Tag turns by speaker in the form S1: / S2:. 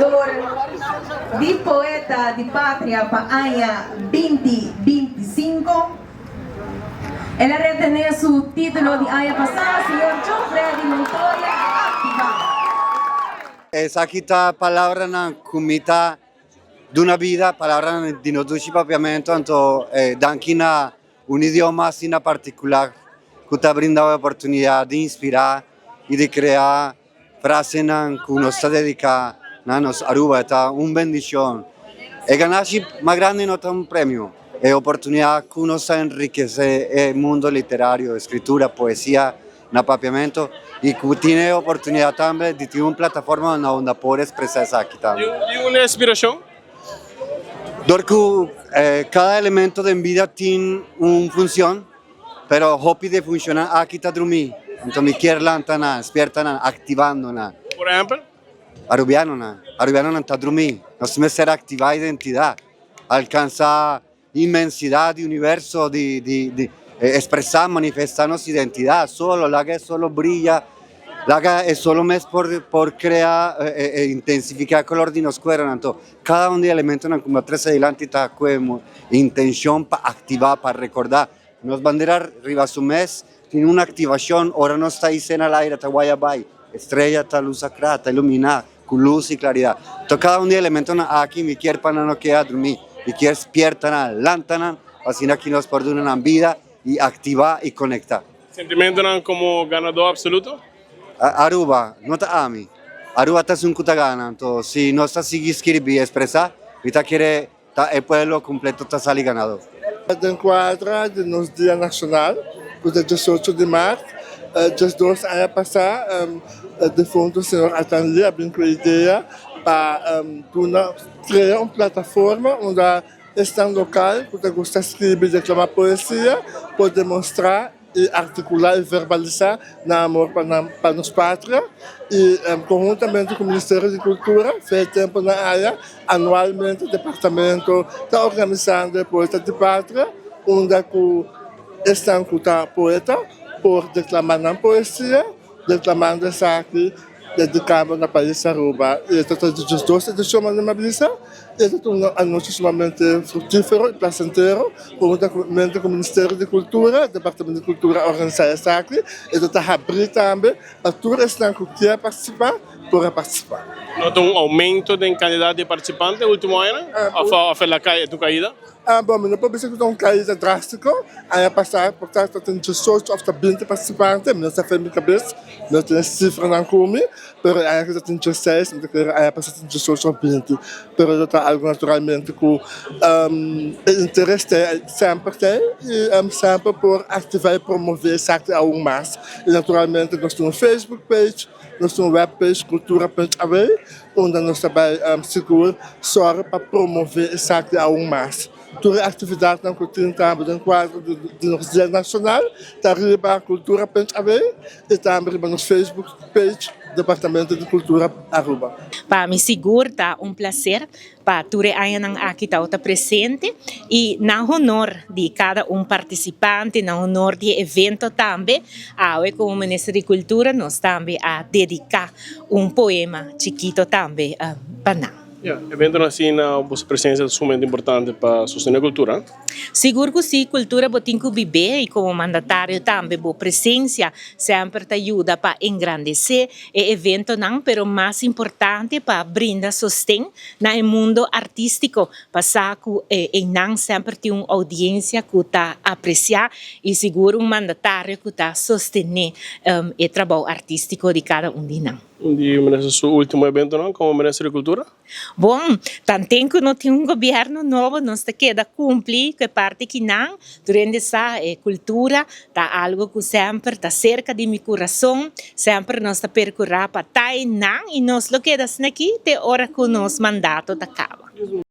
S1: Ganador di Poeta di Patria pa aña 2025. El a retene su titulo di aña pasa, señor John Freddy Montoya, Activa.
S2: Esaki ta palabranan cu mi ta duna bida, palabranan di nos dushi Papiamento, anto danki na un idioma asina particular cu ta brinda e oportunidad di inspira y di crea frasenan cu nos ta dedica na nos Aruba. Ta un bendicion. E ganashi mas grandi no ta un premio, e oportunidad cu nos ta enrikece e mundo literario, escritura, poesia na Papiamento y cu tin e oportunidad tambe di tin un plataforma na unda por expresa esaki tambe.
S3: Y un inspiracion?
S2: Dor cu cada elemento den bida tin un funcion, pero hopi di funcionnan aki ta drumi, anto mi kier lanta nan, spierta nan, activando nan.
S3: Por ehempel?
S2: Arubianonan, arubianonan ta drumi, nos mester activa identidad, alcansa inmensidad di universo, di expresa, manifesta nos identidad, solo, laga e solo brilla, laga e solo mes por crea, intensifica e color di nos cuero. Anto, cada un di elementonan cu mi a trece dilanti ta cu e intencion pa activa, pa recorda. Nos bandera riba su mes tin un activacion, ora nos ta hisa na aire ta guaya bay, estrella ta lusa cla, ta ilumina cu luz y claridad. Anto cada un di elementonan aki mi kier pa nan no keda drumi, mi kier spierta nan, lanta nan, asina ki nos por duna nan bida y activa y conecta.
S3: Sentimentonan como ganador absoluto?
S2: Aruba no ta ami, Aruba ta esun cu ta gana, anto si nos ta sigui skirbi y expresa, mi ta kere ta e pueblo completo ta sali ganador.
S4: Den cuadra di nos Dia Nacional, cu ta 18 di maart, 12 aña pasa, defunto señor Atan Lee a bin cu e idea pa duna, crea un plataforma unda esnan local cu ta gusta scribi y declama poesia por demostra y articula y verbalisa nan amor pa nan pa nos patria y conhuntamente cu Ministerio di Cultura fe temponan aya anualmente departamento ta organisando e Poeta di Patria unda cu esnan cu ta poeta por declama nan poesia declamando esaki dedicando na pais Aruba. Y esta ta di 12 edicion manera mi a bisa y esta ta un anochi sumamente fructifero y placentero conhuntamente cu Ministerio di Cultura, Departamento di Cultura a organisa esaki. Esta ta habri tambe pa tur esnan cu kier participa por a participa.
S3: No ta un aumento den cantidad di participante ultimo añanan of el a tu caida?
S4: Bon, mi no por bisa ku ta un kaida drástiko. Aña pasá por ta tin 18 òf ta 20 partisipante, mi no sa fen mi kabes, mi no tin e sifranan ku mi, pero e aña aki ta tin 16, mi ta kere aña pasá tin 18 òf 20. Pero lo ta algu naturalmente ku e interes ta semper ta ei i semper por aktivá i promové esaki aun mas. I naturalmente nos tin un Facebook page, nos tin un web page cultura.aw unda nos ta bai sigur sòru pa promové esaki aun mas. Tur e aktividatnan ku tin tambe den kuadro di nos Dia Nashonal ta riba Cultura Punt Aw i tambe riba nos Facebook page Departamento di Cultura Aruba.
S5: Pa mi sigur ta un placer pa tur e añanan aki tabata presente y na honor di cada un participante, na honor di e evento tambe, awe como Minister di Cultura nos tambe a dedica un poema chikito tambe pa nan.
S3: Ya, eventonan asina boso presencia ta sumamente importante pa sostene cultura.
S5: Sigur cu si, cultura bo tin cu bibe y como mandatario tambe bo presencia semper ta yuda pa engrandece e eventonan, pero mas importante pa brinda sosten na e mundo artistico, pa sa cu eynan semper tin un audiencia cu ta aprecia y sigur un mandatario cu ta sostene e trabou artistico di cada un di nan.
S3: Un di minister su ultimo eventonan como minister di cultura?
S5: Bon, tanten ku no tin un gobièrnu nobo nos ta keda kumpli ku e parti kinan. Tur hende sa e kultura ta algu ku semper ta serka di mi kurason. Semper nos ta perkurá pa ta einan i nos lo keda asina aki te ora ku nos mandato ta kaba.